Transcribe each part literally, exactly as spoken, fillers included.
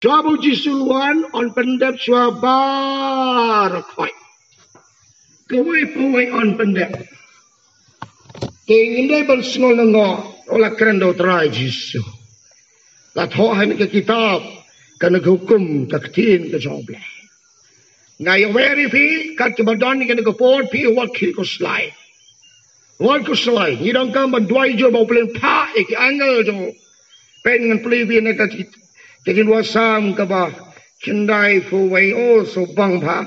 Haba u Jisu u wan, un pyndep shuwa baroh khoit. Kawei pa kawei un pyndep. Te ngim dei ban sngew lyngngoh, u la kren da u Trai Jisu. La thoh ha kane ka kitab, kane ka hukum, ka ktien ka jong U Blei. Nga ïawer ïa phi, katba don ïa kane ka por phi wat khuslai. Wat khuslai, ngi donkam ban duwai jur ba U Blei un phah ïa ki angel jong u. Peit ngan pule ïa phi na ka ki, ka jingwan Salm kaba khyndai phew wei, oh, sngewbha.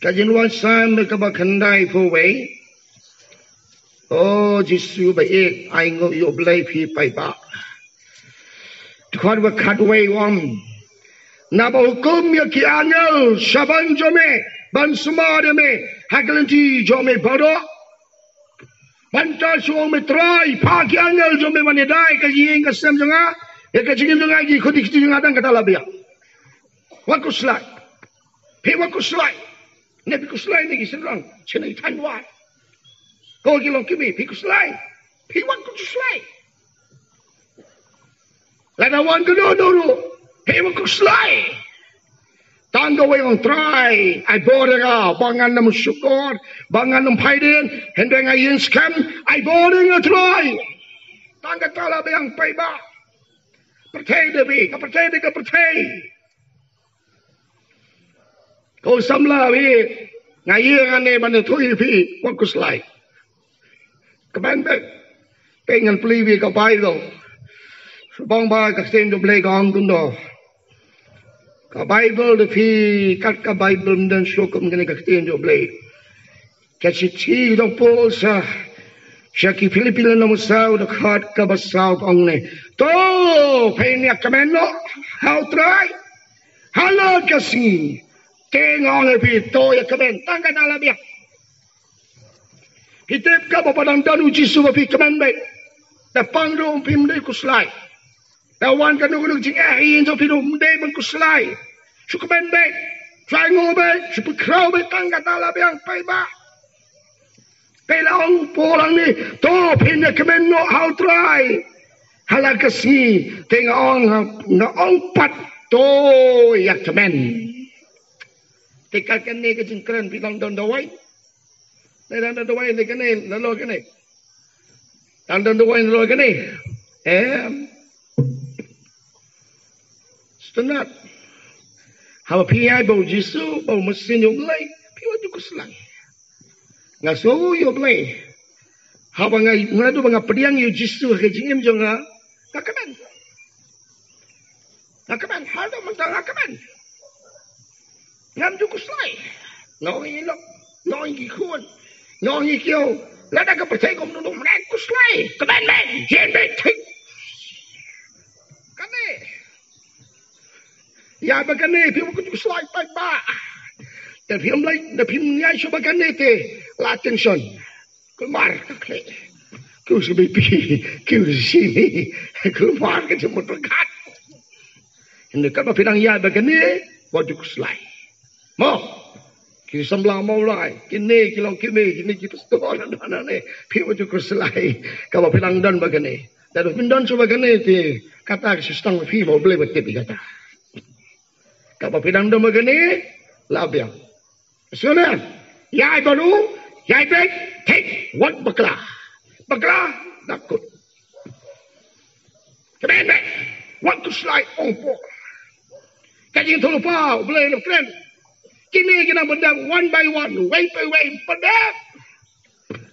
Ka jingwan Salm kaba khyndai phew wei. Oh, Jisu ba ïeit, ainguh ïa U Blei phi paidbah. Dkhot ba khatwei u ong. Naba hukum ïa ki angel shaban jong me, ban sumar ïa me ha ka lynti jong me baroh. Ban ïathuh ïa me Trai, phah ki angel jong me ban ïada ïa ka jingim ka sem jong nga, ïa ka jingim jong nga, ki khun ki kti jong nga tang kata la biang. Wat khuslai. Phi wat khuslai. Ne phi khuslai ne ki shynrang, shane ki thaiñ wai. Ko ki longkmie, phi khuslai. Phi wat khuslai. Lada wan kano kano ruh, phi wat khuslai. Tang kawei ong Trai, ai bor ïa nga, ba ngan ym shukor, ba ngan ym phaidien, hynrei nga ïeng skhem, ai bor ïa nga Trai. Tang kata la biang paidbah. Pyrthei da phi, ka pyrthei da ka pyrthei. Ko samla phi, nga ïeng hangne ban ïathuh ïa phi, wat khuslai. Kmen beit. Peit ngan pule ïa phi ka Baibl. Sngewbha ba ka ktien jong U Blei ka ong kumno. Ka Baibl da phi, kat ka Baibl ym don shuh kum kane ka ktien jong U Blei. Ka shithi jong u Paul sha, sha ki Philippi lynnong ba saw dkhot kaba saw ka ong ne. To, phin ïa kmen noh ha u Trai halor ka sngi. Te nga ong ïa phi to ïa kmen, tang kata la biang. Phi tip kaba phi dang don u Jisu ba phi kmen beit. Da pang ruh phim dei khuslai. Da wan kano kano ka jingeh ïa phi ruh phim dei ban khuslai. Shu kmen beit. Shu ainguh beit. Shu pynkhraw beit, tang kata la biang paidbah. Te la ong u Paul hangne, to phin ïa kmen noh ha u Trai halor ka sngi, te nga ong, nga ong pat to ïa kmen. Te ka kane ka jingkren phi dang don dawai. Ne dang don dawai ne kane, na lo kane. Dang don dawai na lo kane. Em. Sngewtynnat. Haba phi ïai ba u Jisu, ba u Mynsiem U Blei, phi wat ju khuslai. Nga sngew ïa U Blei. Haba nga, nga naduh ba nga pdiang ïa u Jisu ha ka jingim jong nga, nga kmen. Nga kmen, haduh mynta nga kmen. Ngam ju khuslai. Nga ong ïa i lok, nga ong ïa ki khun, nga ong ïa ki kiew. Lada ka pyrthei kum nunu, mrad khuslai. Kmen beit, ïeng beit, thik. Kane. Ïa ba kane, phi wat khuslai paidbah. Te phim leit, te phim ïai shuh ba kane te la tension. Kulmar ka khleh. Kiew sa BP, kiew sa sini. Kulmar ka jingmut pyrkhat. Hynrei katba phi dang ïaid ba kane, wat ju khuslai. Mo. Ki samla Mawlai, kine ki longkmie, kine ki pastor, na na ne. Phi wat ju khuslai. Katba phi dang don ba kane. Lada phim don shuh ba kane te, kata ka shu sdang phi, mo, U Blei ba tip ïa kata. Katba phi dang don ba kane, la biang. Sngewbha, ïai bad u, ïai beit, thik, wat bakla. Bakla, da kut. Kmen beit, wat khuslai ong u Paul. Ka jingïathuhlypa U Blei la kren. Kine ki nang pyndep one by one, wei pa wei pyndep.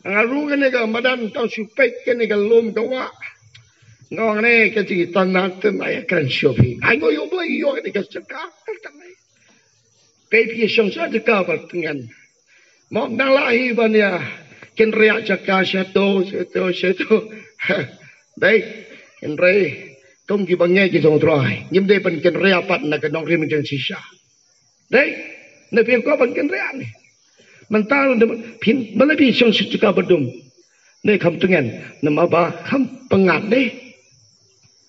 Nga ruh kane ka madan tang shu peit kane ka lum ka wah. Nga ong ne ka jingïathuhlypa te nga ïakren shuh phi. Ai ngo ïoh Blei ïoh kane ka jaka. Peit phi shong sha jaka ba tngen. Mo nang lah hi ban ïa kynriah jaka shato, shato, shato. Dei, hynrei kum kiba ngeit ki jong U Trai, ngim dei ban kynriah pat na ka nongrim jong shisha. Dei, ne phi kwah ban kynriah ne. Mynta phin, balei phi shong sha jaka ba dum? Ne kham tngen, namar ba kham pyngngad ne.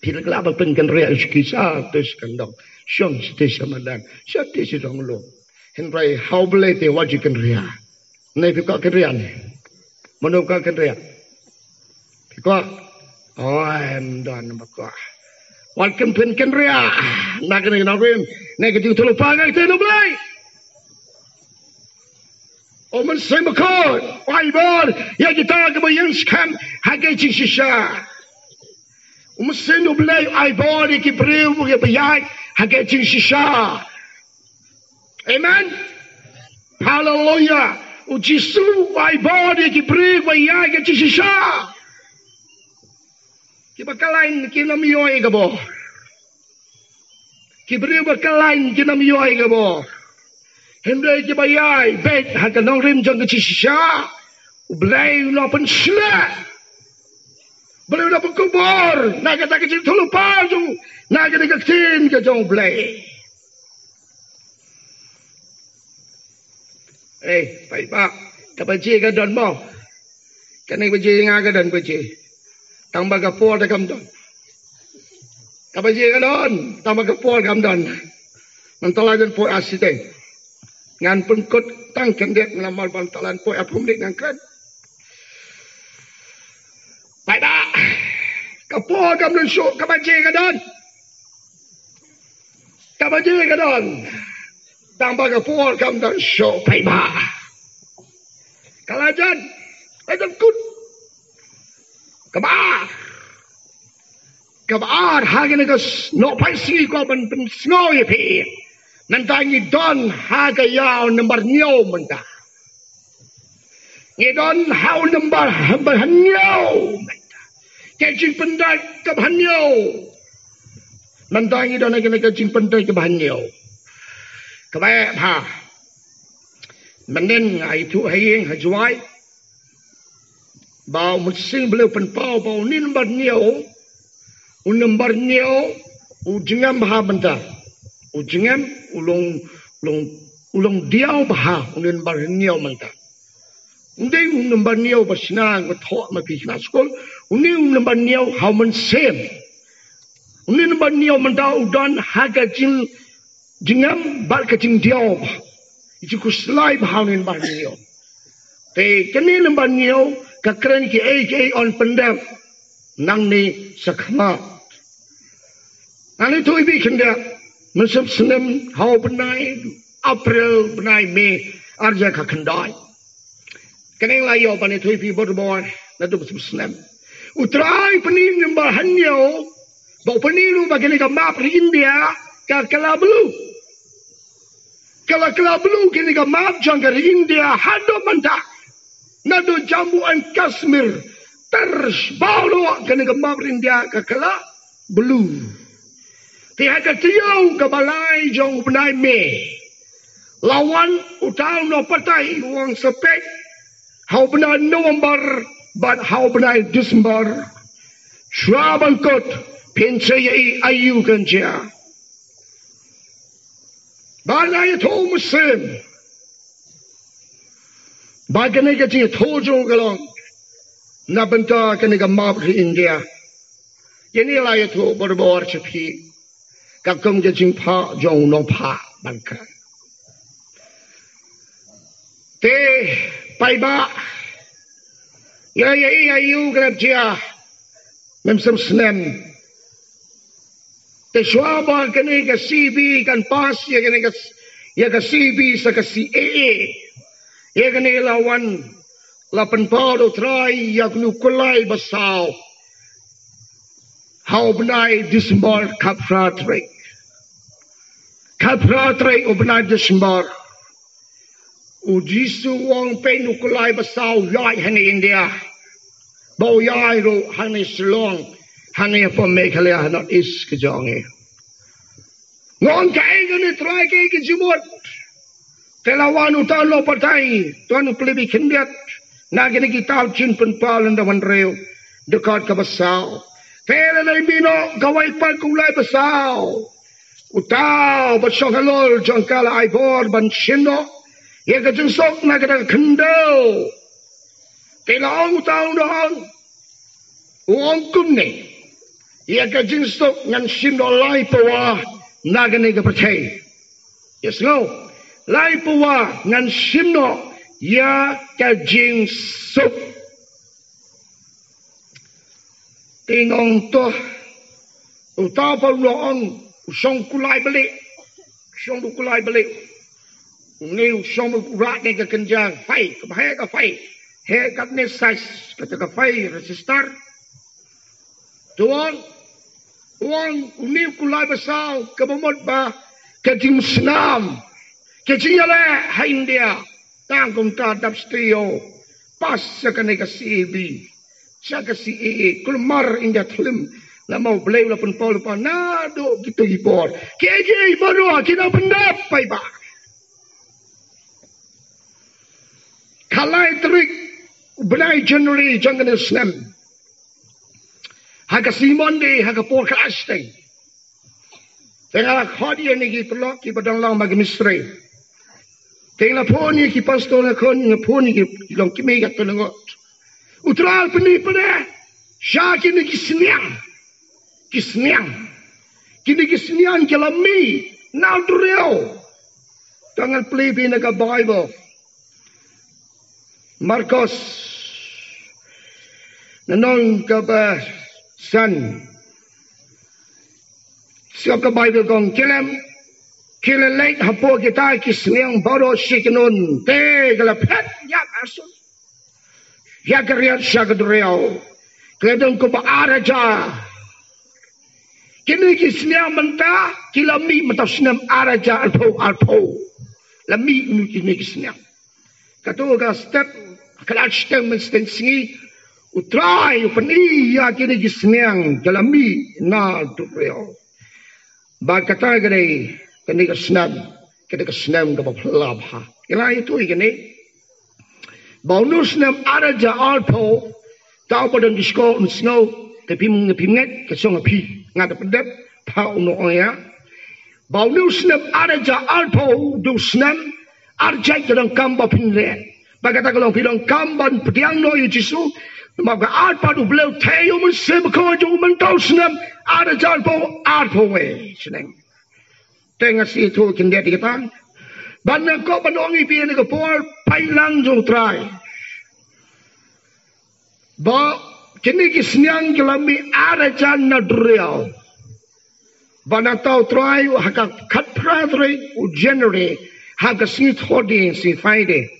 Phi lah ban pynkynriah sha ki sha te sha kyndong. Shong sha te sha madan, sha te sha dong lum. Hynrei ha U Blei te wat ju kynriah. Ne phi kwah kynriah ne? Mano kwah kynriah? Phi kwah? Oh, em don ba kwah. Wat kynpin kynriah na kane ka nongrim, na ka jingïathuhlypa, nga ktien U Blei. U Mynsiem Bakhuid u ai bor ïa kita kiba ïeng skhem ha ka jingshisha. U Mynsiem U Blei u ai bor ïa ki briew kiba ïaid ha ka jingshisha. Amen. Haleluya. U Jisu u ai bor ïa ki briew kiba ïaid ha ka jingshisha. Kiba khlaiñ kin ym ïoh ïa ka bor. Ki briew ba khlaiñ kin ym ïoh ïa ka bor. Hynrei kiba ïaid beit ha ka nongrim jong ka jingshisha, U Blei u la pynshlur. U Blei u la pynkupbor na kata ka jingïathuhlypa jong, na kata ka ktien ka jong U Blei. Eh, paidbah, ka baje ka don mo. Kane ka baje nga ka don baje. Tang ba ka por da kam don. Ka baje ka don, tang ba ka por kam don. Ngan tala jan poi asiteng. Ngan pynkut tang khyndiat, namar ban tala poi arphew minit ngan kren. Paidbah, ka por kam don shuh, ka baje ka don. Ka baje ka don. Tang ba ka por kam don shuh, paidbah. Ka la jan, la jan kut. Kaba ar. Kaba ar, ha kane ka s-, nohphai sngi ko ban pynsngew ïa phi. Mynta ngi don ha ka ïaw number hynñiew mynta. Ngi don ha u number, number hynñiew mynta. Ka jingpyndait kaba hynñiew. Mynta ngi don ha kane ka jingpyndait kaba hynñiew. Kaba eh bha. Mynnin nga ïathuh ha ïing ha Jowai. Ba u Mynsiem Blei u pynpaw ba une u number hynñiew, u number hynñiew, u jngem bha mynta. U jngem, u long, long, u long diaw bha, une u number hynñiew mynta. Ym dei u number hynñiew ba shna, ba thoh ma phi shna skul, une u number hynñiew ha u Mynsiem. Une u number hynñiew mynta u don ha ka jing jingem bad ka jingdiaw bha. Jingkhuslai bha une u number hynñiew. Te kane u number hynñiew ka kren kiei kiei yn pyndep nangne shakhmat. Ngan ïathuh ïa phi khyndiat, mynshem snem ha u bnai April, bnai May, ar hajar khatkhyndai. Kane nga la ïoh ban ïathuh ïa phi bor bor naduh mynshem snem. U Trai u pyni u number hynñiew, ba u pyni ruh ba kane ka map ri India ka kylla blue. Ka la kylla blue kane ka map jong ka ri India haduh mynta. Naduh Jammu and Kashmir ter baroh kane ka map ri India ka kylla blue. Te ha ka taïew kaba lai jong u bnai May, la wan uta u nongpatai u ong sa peit ha u bnai November bad ha u bnai December. Shuwa ban kut phin sa ïohi aïu kan jia. Ba nga ïathuh mynsiem ba kane ka jingïathuh jong ka long na bynta kane ka map ri India. Ïa kane la ïathuh bor bor sha phi. Katkum ka jingphah jong u nongphah ban kren. Te paidbah, ïa ïa ïa ïa u kren jia mynshem snem. Te shuwa ba kane ka C B kan pass ïa kane ka, ïa ka C B sa ka C A A. Ïa kane la wan, la pynpaw da u Trai ïa kane u kulai basaw ha u bnai December, khatphra tarik. Khatphra tarik u bnai December. U Jisu u ong peit u kulai basaw u ïaid hangne India. Ba u ïaid ruh hangne Shillong, hangne hapoh Meghalaya, ha North East ka jong ngi. Nga ong kaei kane Trai, kaei ka jingmut. Te la wan uta u nongpatai, to ngin pule beit khyndiat na kane ka kitab Jingpynpaw lynnong hynriew, dkhot kaba saw. Te lada ngin mih noh kawei pat ka kulai basaw. Uta uba shong halor jong ka la ai bor ban shim noh ïa ka jingsuk na kata ka khyndew. Te la ong uta u nongong, u ong kumne, ïa ka jingsuk ngan shim noh lai pawa na kane ka pyrthei. Ïa sngew, lai pawa ngan shim noh ïa ka jingsuk. Te nga ong to, Uta pat u la ong, u shong kulai balik. U shong kulai balik. Une u shong u rah ne ka kynja phai, ka phai ka phai. He katne size, kata ka phai register. Tuan, tuan, une u kulai ba saw, kaba mut ba, ka jingmynsnam, ka jingïaleh ha India, tang kumta dap shteo, pass sha kane ka C A B, sha ka C A A, kulmar India thlim, namar U Blei u la pynpaw lypa naduh kito ki por. Kiei kiei baroh ki nang pyndep paidbah. Ka lai tarik u bnai January jong kane ka snem, ha ka sngi Monday, ha ka por khatar shateng, te nga la khot ïa kine ki paralok kiba don lang bad ki mistri. Te nga la phone ïa ki pastor, nga khot, nga phone ïa ki, ki long kmie katto katne ngut. U Trai u pyni pat sha kine ki sniang. Ki sniang. Kine ki sniang ki la mih na u duriaw. Te ngan plie phi na ka Bible. Markos, lynnong kaba san. Sngap ka Bible kong, ki la, ki la leit hapoh kita ki sniang baroh shi kynhun, te ki la phet ïap ha sut, ïa ka riat sha ka duriaw. Ki la don kumba ar hajar. Kine ki sniang mynta ki la mih mynta u snem ar hajar arphew arphew. La mih mynta kine ki sniang. Kato ka step, ka la step mynstep sngi, U Trai u pyni ïa kine ki sniang ki la mih na duriaw. Bad kata ka dei, kane ka snem, kane ka snem kaba phylla bha. Ngi la ïathuh ïa kane. Ba une u snem ar hajar arphew, ta uba don ki shkor un sngew, te phim, phim ngeit, ka shong ha phi, nga da pyndep, pha u nongïalam. Ba une u snem ar hajar arphew, u dei u snem, ar jait ka donkam ba phin leh. Ba kata ka long phi donkam ban pdiang noh ïa U Jisu, namar ka ar pat U Blei u theh ïa u Mynsiem Bakhuid jong u mynta u snem, ar hajar arphew, arphew wei snem. Te nga shu ïathuh khyndiat ïa kata. Bad nga kwah ban ong ïa phi ha kane ka por, peit lang jong U Trai. Ba kine ki sniang ki la mih ar hajar na duriaw. Bad nangta U Trai ha ka khatphra tarik u January, ha ka sngi Thohdieng, sngi Friday,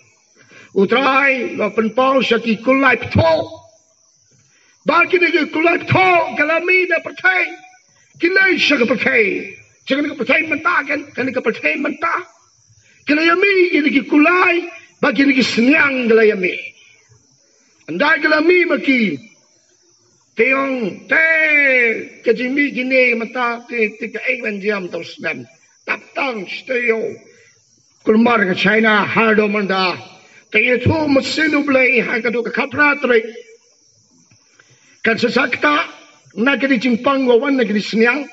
U Trai u la pynpaw sha ki kulai pthoh. Ba kine ki kulai pthoh ki la mih na pyrthei. Ki leit sha ka pyrthei. Sha kane ka pyrthei mynta, kan, kane ka pyrthei mynta. Ki la ïa mih kine ki kulai, ba kine ki sniang ki la ïa mih. Ynda ki la mih ma ki, te ong, te ka jingmih kine mynta, te, te kaei ban jia mynta u snem. Tap tang shatei ïa u kulmar ka China, ha dong mynta. Te ïathuh mynsiem U Blei ha kato ka khatphra tarik. Kan sa shah ktah na kine ki jingpang ba wan na kine ki sniang.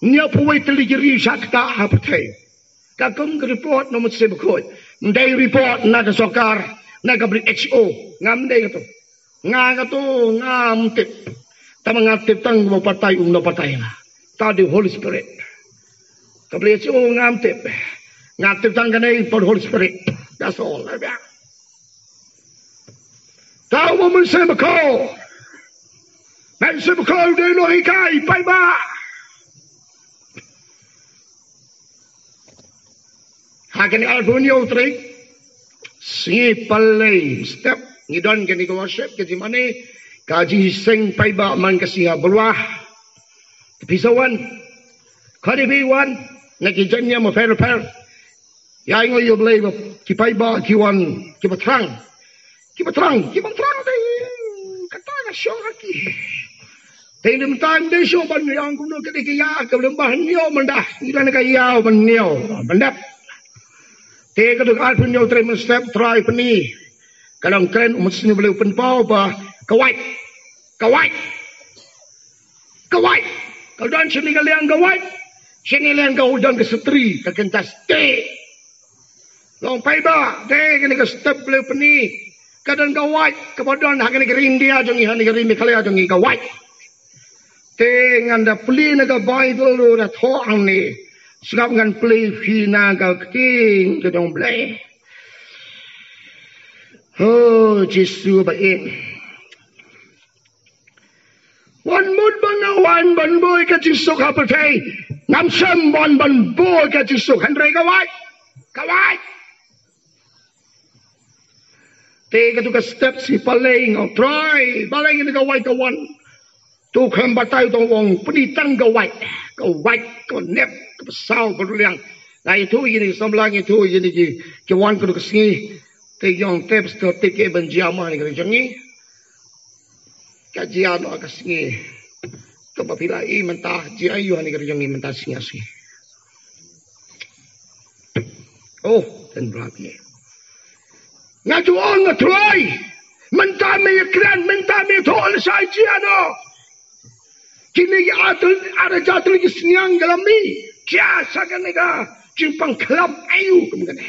Hynñiewphew wei tylli ki ri shah ktah ha pyrthei. Katkum ka report na u Mynsiem Bakhuid. Ym dei report na ka sorkar, na ka W H O. Ngam dei kato. Nga kato, ngam tip. Tangba nga tip tang ba batai, um, na batai nga. Ta dei Holy Spirit. Ka W H O ngam tip. Nga tip tang kane, pa Holy Spirit. That's all. Ta u Mynsiem Bakhuid. Mynsiem Bakhuid u dei u nonghikai paidbah. Ha kane arphew hynñiew tarik, sngi Palei, step, ngi don kane ka worship, ka jingmane, ka jingseng paidbah man ka sngi Bluh. Te phi sa wan, khot ïa phi wan na ki jait niam bapher bapher. Ïa, ainguh ïa U Blei ba ki paidbah ki wan, kiba thrang. Kiba thrang, kiba thrang te kata ka shong ha ki. Te ym dei mynta ym dei shong ban ïa, kumno ka dei ka ïa, ka lem ba hynñiew mynta. Ngi don ka ïa ban hynñiew, ban dep. Te ka dei arphew hynñiew tarik mynstep, Trai pyni. Ka long kren, u Mynsiem U Blei u pynpaw ba ka wait. Ka wait. Ka wait. Ka don shane ka liang ka wait. Shane liang ka don ka stri, ka kynta step. Long paidbah, te kane ka step U Blei u pyni. Ka don ka wait, kaba don ha kane ka ri India jong ngi, ha kane ka ri Meghalaya jong ngi ka wait. Te ngan da plie na ka Bible ruh da thoh hangne. Sngap ngan plie phi na ka ktien ka jong U Blei. Oh, Jisu ba ïeit. Wan mut ba nga wan ban buh ka jingsuk ha pyrthei. Ngam shym wan ban buh ka jingsuk, hynrei ka wait. Ka wait. Te katu ka step shi paleng, oh Trai, paleng ini ka wait ka wan. Tu khlem batai tong ong, pynitang ka wait. Ka wait, ka nep, ka psaw, ka ruliang. Nga ïathuh ïa kine ki samla, nga ïathuh ïa kine ki, ki wan katu ka sngi. Te ïong te pstop te ke ban jia ma ni ka jong ngi. Ka jia noh ka sngi. Kaba phi la i mynta, jia ïa ni ka jong ngi mynta sngi sngi. Oh, ten bra phi. Nga ju ong nga Trai. Mynta me ïa kren, mynta me ïathuh lashai jia noh. Kine ki atul, ara jatul ki sniang ka la mih. Jia sha kane ka jingpang khlap aïu kum kane.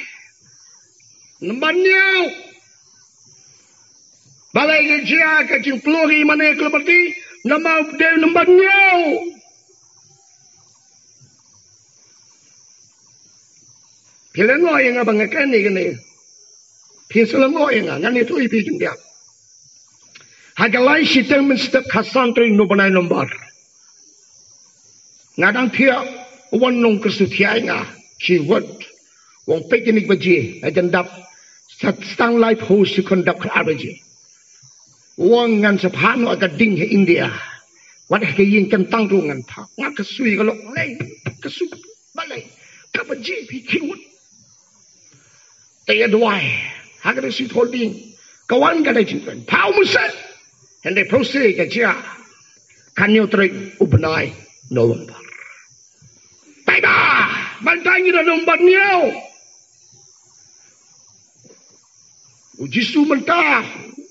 Namar niaw. Balei ka jia ka jingpluh ïa mane klubati. Namar dei namar niaw. Phi la ngoh ïa nga ba nga kane kane. Phi sa la ngoh ïa nga, ngan ïathuh ïa phi khyndiat. Ha ka lai shiteng mynstep khatsan tarik u bnai November. Nga dang thiah, u wan nong Kristo thiah ïa nga. Shi wad. Wan peit kine ki baje, nga jan dap. Sa tang laiphew second dap khatar baje. Wan ngan sa phah noh ka ding ha India. Wat ha ka ïing kyntang ruh ngan phah. Nga ka sui ka lok lei. Ka sui balei. Ka baje phi khie wut. Te ïa duwai. Ha ka dei shi thol ding. Ka wan ka dei jingkren. Phaw mynstep. Hynrei phaw se ka jia. Khathynñiew tarik u bnai November. Paidbah. Mynta ngi da November hynñiew. U Jisu mynta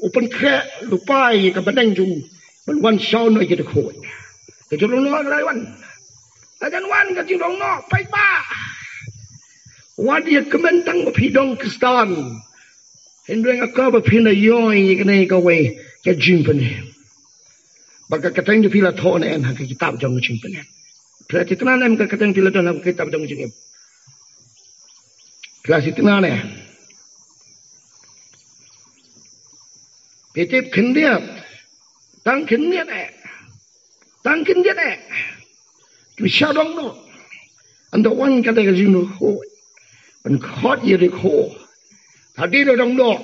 u pynkhreh lypa ïa ka bneng jong u ban wan shaw noh ïa ki dkhot. Ka jinglong noh ka la wan. Ka jan wan ka jinglong noh paidbah. Wat ïa kmen tang ba phi dong Khristan. Hynrei nga kwah ba phin ïohi ïa kane kawei ka jingpynim. Ba ka kyrteng jong phi la thoh ne em ha ka kitab jong ka jingpynim. Phi la tip tang ne em ka kyrteng phi la don ha ka kitab jong ka jingim. Phi la tip tang ne em. Phi tip khyndiat. Tang khyndiat eh. Tang khyndiat eh. Ki shah dong noh. Ynda wan ka dei ka jingdukhu. Ban khot ïa dukhu. Hadien la dong noh.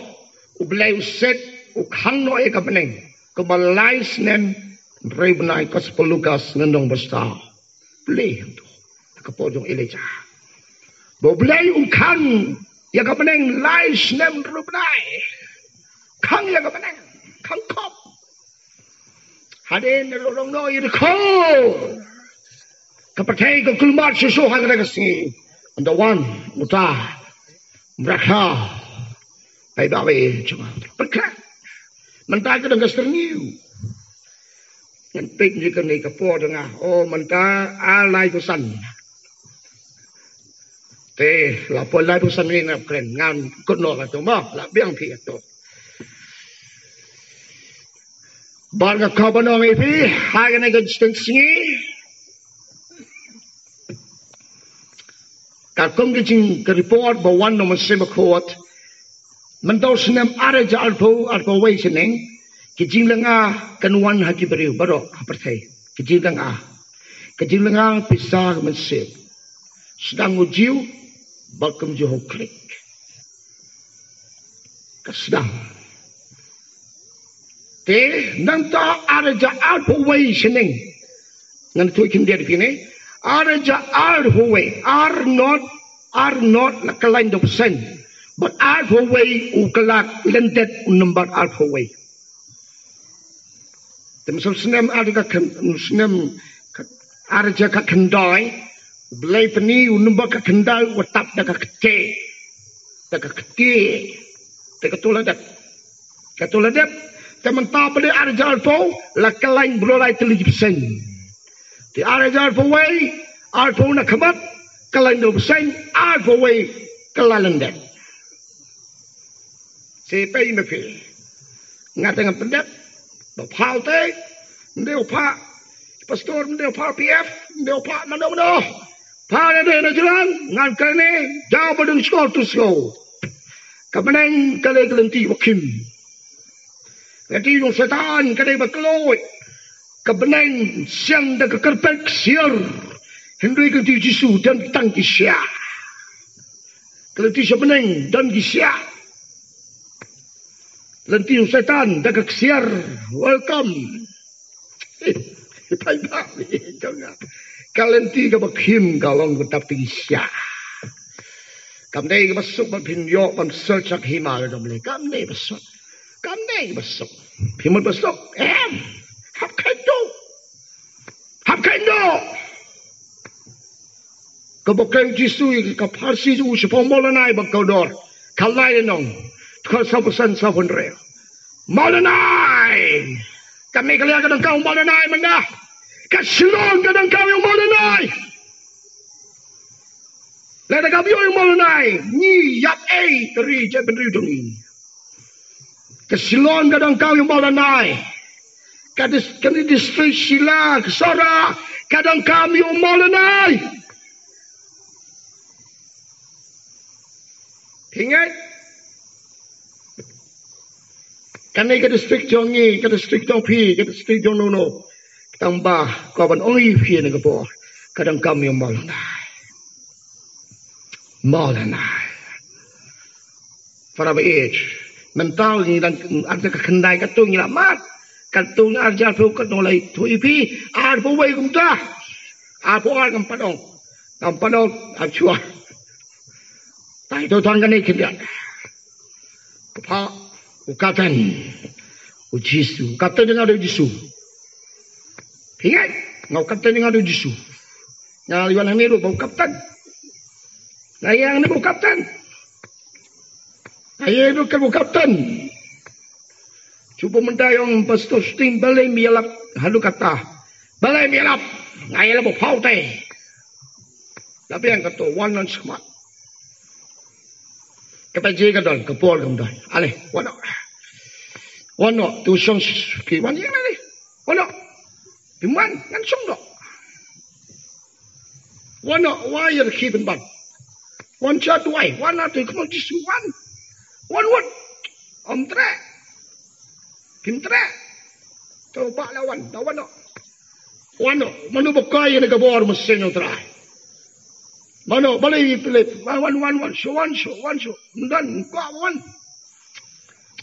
U Blei u set u khang noh ïa ka bneng. Kumba lai snem hynriew bnai Gospel Lukas ngan dong basta. Blei hangto. Ha ka por jong Elijah. Ba U Blei u khang ïa ka bneng lai snem hynriew bnai. Khang ïa ka bneng. Khang khop. Hadien la dong noh ïa dukhu. Ka pyrthei ka kulmar shuh shuh ha kata ka sngi. Ynda wan uta u Barakha. Paidbah wei jong nga. Pyrkhat. Mynta ka dang ka styrñiew. Ngan peit ïa kane ka por jong nga. Oh mynta ar laiphew san. Te la poi laiphew san ne ngan kren ngan kut noh kato mo la biang phi kato. Bad nga kwah ban ong ïa phi ha kane ka jingstad sngi. Katkum ka jing ka report ba wan na u Mynsiem Bakhuid. Mynta u snem ar hajar arphew, arphew wei shaneng. Ka jinglynga kan wan ha ki briew baroh ha pyrthei. Ka jinglynga. Ka jinglynga pisa ka mynsiem. Sdang u Jiw bad kumjuh u Khlieh. Ka sdang. Te nangta ar hajar arphew wei shaneng. Ngan ïathuh khyndiat ïa phi ne. Ar hajar arphew wei, ar not, ar not la kyllain da u percent. Bad arphew wei u kylla lyndet u number arphew wei. Te mynta u snem ar hajar khat khy-, u snem khat, ar hajar khat khyndai, U Blei pyni u number khat khyndai u tap da ka kti. Da ka kti. Te kato la dep. Kato la dep. Te mynta ba dei ar hajar arphew, la kyllain bro lai tylli percent. Te ar hajar arphew wei, arphew na khmat, kyllain da u percent, arphew wei, kylla lyndet. Sipei me phi. Nga te ngan pyndep. Ba phah te. Ym dei u phah pastor, ym dei u phah P F, ym dei u phah mano mano. Phah ne dei na jrang, ngan kane, jaw ba dang skor tu skor. Ka bneng ka dei ka lynti ba khim. Lynti jong Soitan ka dei ba kloi. Ka bneng siang da ka karpet ksiar. Hynrei ka lynti Jisu don tang ki siah. Ka lynti sha bneng don ki siah. Lynti u Soitan da ka ksiar. Welcome. Paidbah, ka lynti kaba khim ka long ka dap tang ki siah. Kam dei kaba suk ban pynïoh ban sel chak hima ka dom le. Kam dei ba suk. Kam dei ba suk. Phi mut ba suk. Em. Hap kheiñ duh. Hap kheiñ duh. Kaba kren Jisu ïa ka pharsi u shaphang mawlynnai ba kordor. Ka lai nong. Tkhot saw phew san saw phew hynriew. Mawlynnai. Ka Meghalaya ka donkam mawlynnai mynta. Ka Shillong ka donkam ïa u mawlynnai. Lada kam ïoh ïa u mawlynnai, ngi ïap ei ka ri jaitbynriew jong ngi. Ka Shillong ka donkam ïa u mawlynnai. Ka dis-, kane district Shillong, ka Sohra, ka donkam ïa u mawlynnai. Phi ngeit? Kane ka district jong ngi, ka district jong phi, ka district jong no no. Tang ba, ko ban ong ïa phi ne ka por. Ka donkam ïa u mawlynnai. Mawlynnai. Para ba ej. Mynta ngi dang ar ka khyndai katto ngi la mad. Katto ngi ar jar phew katno lai tu ipi. Ar phew wei kumta. Ar phew ar kam pat ong. Kam pat ong ar chua. Tai to tang kane khyndiat. Ka pha u kapten. U Jisu. U kapten jong nga dei u Jisu. Phi ngeit? Nga u kapten jong nga dei u Jisu. Nga ïa wan hangne ruh ba u kapten. Nga ïa hangne ba u kapten. Nga ïa ruh ka ba u kapten. Cuba mynta ïa ong Pastor Sting balei me ïalap haduh katta. Balei me ïalap. Nga ïalap ba phaw te. Tapi ïa kato wan non skhmat. Kata je ka don, ka por kam don. Ale, wan noh. Wan noh, tu shong ki wan ïa na ni. Wan noh. Phi wan, ngan shong noh. Wan noh, wa ïa ki pynban. Wan cha duwai, wan na tu kmon Jisu wan. Wan wan. Om tre. Kim tre. To ba la wan, la wan noh. Wan noh, mano ba kai ïa ka bor mynsiem Trai. Mano, balei Philip, wan, wan, wan, wan, shu, wan, shu, wan, shu. Ym don, ka wan.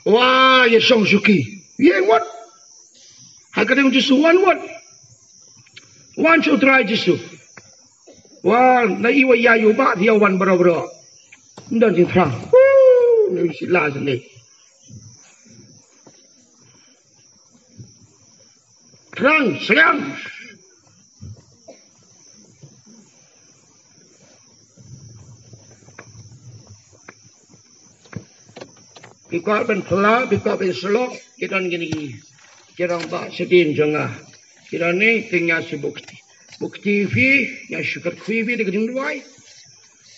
Wa, ïa shong shuki. Ïa wat. Ha ka ding Jisu wan wat. Wan shu Trai Jisu. Wan, na iwa ïa yu ba, ïa wan bro bro. Ym don jingthrang. Woo, ni si la sini. Thrang, sliang. Phi kwah ban phla, phi kwah ban slok, ki don kine ki. Ki rangbah shadien jong nga. Ki don ne, te nga shu buk. Buk T V, nga shu kat T V, te ka jingduwai.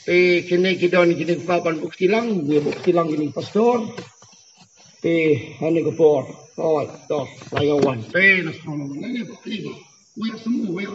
Te kine ki don kine ki kwah ban buk tilang, nga buk tilang kine pastor. Te, hane ka por. Oh, to, la ïa wan. Te, na song na buk T V. Wei semua, wei